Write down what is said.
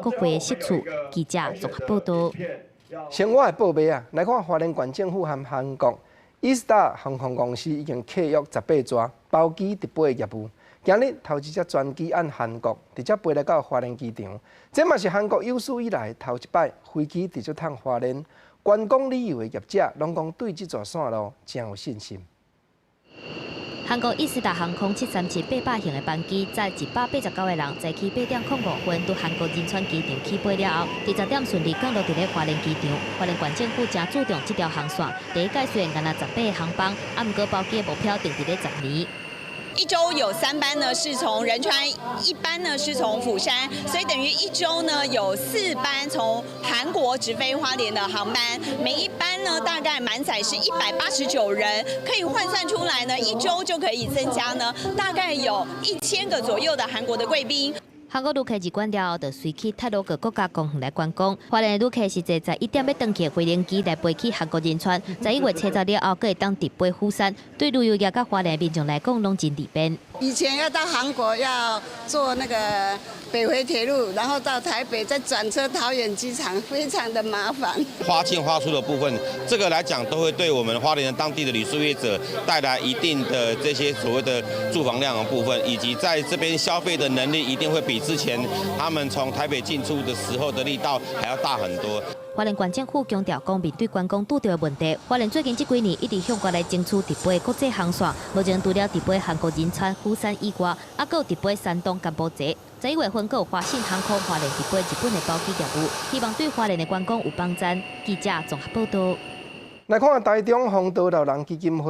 國會的席次。記者綜合報道。先我來報備啊，來看花蓮縣政府和韓國 Eastar 航空公司已經契約18座包機直飛的業務。今日頭一隻專機按韓國直接飛來到花蓮機場，這嘛是韓國有史以來頭一擺飛機直接通花蓮。觀光旅遊的業者攏講對這座線路誠有信心。韓國伊斯達航空737-800型的班機，載189個人，早起8點05分佇韓國仁川機場起飛了後，佇10點順利降落佇咧花蓮機場。花蓮縣政府誠注重這條航線，第一屆雖然干焦18個航班，啊，毋過包機的目標定佇咧10年。一周有三班呢，是從仁川；一班呢是從釜山，所以等於一周呢有四班從韓國直飛花蓮的航班，每一班呢大概滿載是189人，可以換算出來呢，一周就可以增加呢大概有1000個左右的韓國的貴賓。韓國旅客入關了後，就隨去太魯閣國家公園來觀光。花蓮的旅客是坐11點欲轉去的飛行機來飛去韓國仁川，11月30了後，閣會當直飛釜山。對旅遊業佮花蓮民眾來講，攏真利便。以前要到韓國要坐那個北迴鐵路，然後到台北再轉車桃園機場，非常的麻煩。花進花出的部分，這個來講都會對我們花蓮的當地的旅宿業者帶來一定的這些所謂的住房量的部分，以及在這邊消費的能力，一定會比之前他們從台北進出的時候的力道還要大很多。花蓮縣政府強調講，面對觀光拄著的問題，花蓮最近這幾年一直向國內爭取直飛國際航線，目前除了直飛韓國仁川、釜山以外，猶閣有直飛山東柬埔寨。11月份閣有華信航空花蓮直飛日本的包機業務，希望對花蓮的觀光有幫助。記者綜合報道。來看台中弘道老人基金會。